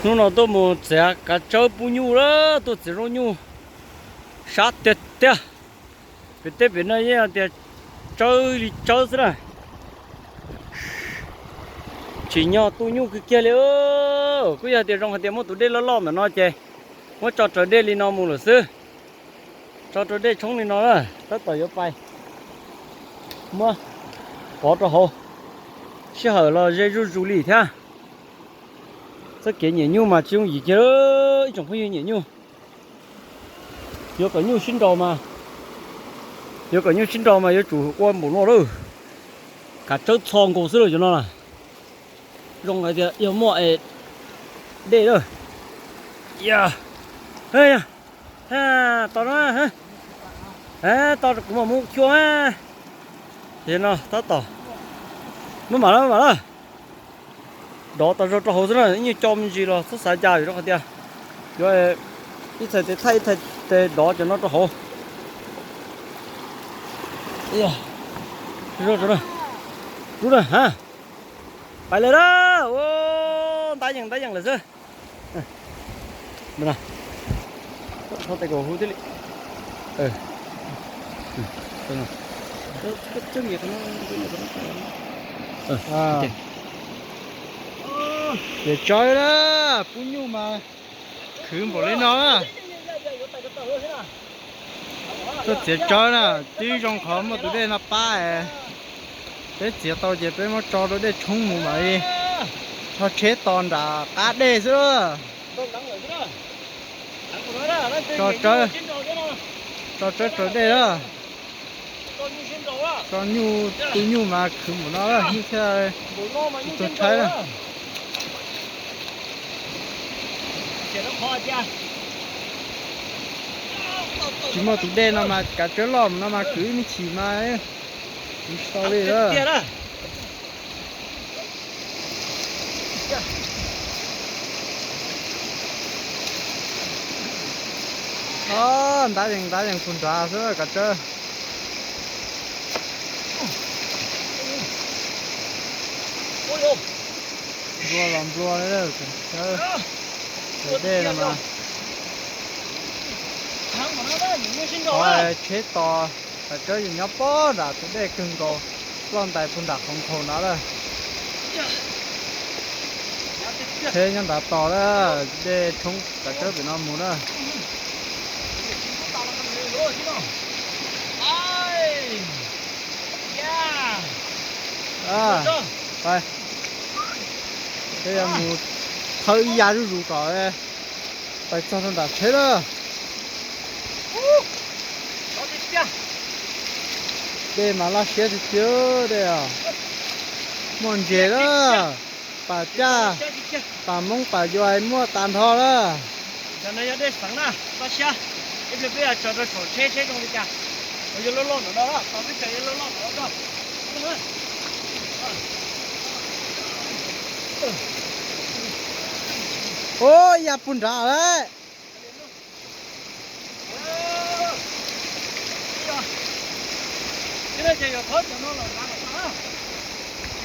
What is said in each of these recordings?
Hnub no tuaj mus txiav kav tsawb pub nyuj lawm, tuaj txiav zaub nyuj sab tiag tiag. Pem teb pem no yeej tias tsawb li tsawb xwb na. Tsim nyog tu nyuj kiag kiag li. Kuj yog tias zoo hais tias muaj tus dej loj loj ntawm no ces muab tso raws dej li no mus lawm xwb. Tso raws dej tshoob li no na, tab tom yuav pais muab pov rau hauv. Sij hawm los ze zuj zus li thiab. Txoj kev nyiam nyuj mas tsis yooj yim kiag, ib tsoom phooj ywg nyiam nyuj. Yuav kom nyuj sib nraus mas, yuav kom nyuj sib nraus mas yuav tsum ua npaum no lawm. Kav tsawb txho nkaus xwb lauj cov no na. Zoo hais tias yog muaj es dej lawm. Tos no, tos kuv mam mus xyuas. Ces no tab tom, maj mam lawm, maj mam lawm. Dov tas zog rau hauv xwb na, ib nyuag co me ntsis los txhob xav ncaj vim rau qhov tias yuav ib txhais tes thaij ib txhais tes dov cov no rau hauv. Rub na, pais lawm na, ntab yeej ntab yeej lawm xwb. Ces tsawb na, pub nyuj mas khwv npaum li no na. Tuaj txiav tsawb na, twb zoo qhov muaj tus dej no pab es peb txiav tau ces peb muab tso rau dej tshoob mus mam li tso tsheb tos nram qab dej xwb. Tso tsawb, tso tsawb raws dej na. Tso nyuj, tu nyuj mas khwv npaum no, nyuj thiaj tsis tuag tshaib na. Tsis muaj tus dej no mas kav tsawb loj mus no mas khwv ib me chim mas khwv tsis tau li lawm. Ntab yeej ntab yeej puag nrad xwb kav tsawb. Nplua los nplua li, tus dej no mas qhov tsheb tos kav tsawb yus nyob pob nram tus dej kawg nkaus, ploj ntais puag nram qhov nkhaus nrad lawm. Tsheb nyob nrad tos lawm, dej tshoob kav tsawb pem no mus na. Peb yuav mus thawb ib yav zuj zus kom pais txog rau nram tsheb lawm. Dej mas laj siab tiag tiag, dej muaj ntses lawm, pam caj, pam moob pam yuas muaj tas nrho lawm. Cov no yog dej xeev na, laj siab. Ib pliag peb yuav tso rau saum tsheb seb zoo li cas. Yuav loj loj ntawm no, tos peb tseem yuav loj loj ntawm no. Ua, ya puag nrad lawm.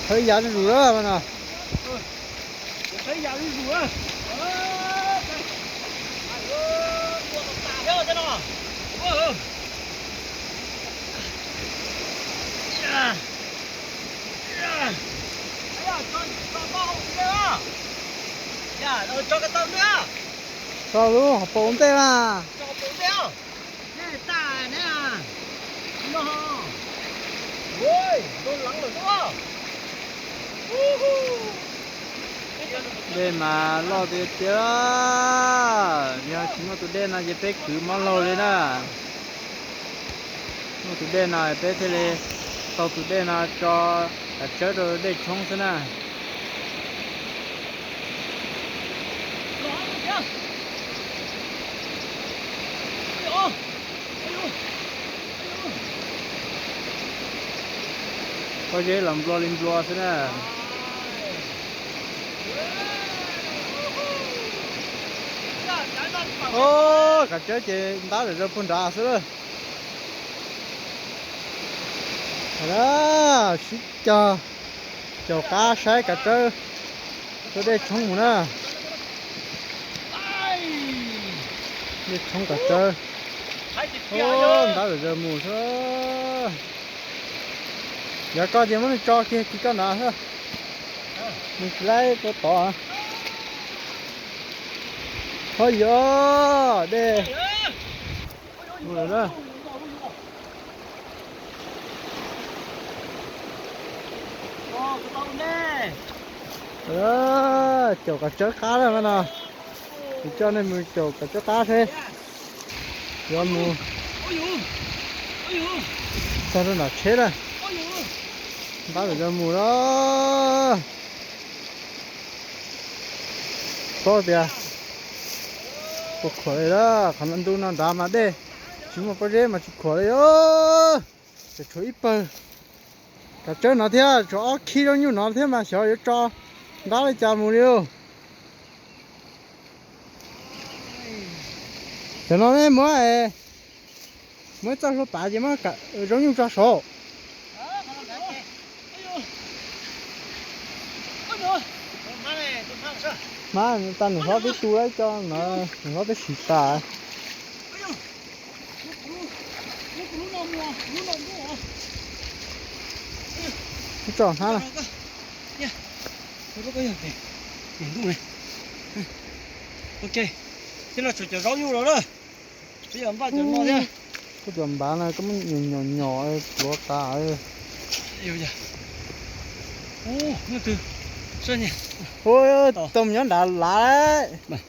Thawb yav zuj zus lawm no. Tso lub hauv paus ntej mas. Dej mas loj tiag tiag. Yog tsis muaj tus dej no ces peb khwv mob laug li na. Muaj tus dej no peb thiaj li tau tus dej no tso kav tsawb rau dej tshoob xwb na. Pob zeb los nplua li nplua xwb na. Kav tsawb ces ntab zam zaws puag nrad xwb lawm. Sib cog caum qab saib kav tsawb rau dej tshoob mus na. Dej tshoob kav tsawb. Ntab zam zaws mus xwb. Yog koj ces muab nws tso kiag kis koj nrad xwb. Nws tsis laib koj tod. Ho yog dej. Caum kav tsawb qab lawm mas no. Kuv coj nej mus caum kav tsawb qab seb. Yuav mus txog rau nram tsheb lawm. Ntab zam zaws mus lawm. Paub tias puas khuam li lawm, qhov ntu no nrad mas dej tsis muaj pob zeb mas tsis khuam li os. Tseem tshuav ib pawg kav tsawb no thiab, tshuav ob khib zaub nyuj no thiab mas xyov yuav tso ntab li cas mus li os. Tam no muab, muab txoj hlua pav ces muab zaub nyuj tso saud. Hmab tas nws hlob twb tu lawm, coj no nws hlob twb siv tas. Tso hnab na. Ok, thiab no tshuav cov zaub nyuj los lawm. Peb yuav npaj cov no thiab. Koj cov npav no koj muab nyom nyom pluav tas. Ua tau mus nyob nrad lawm.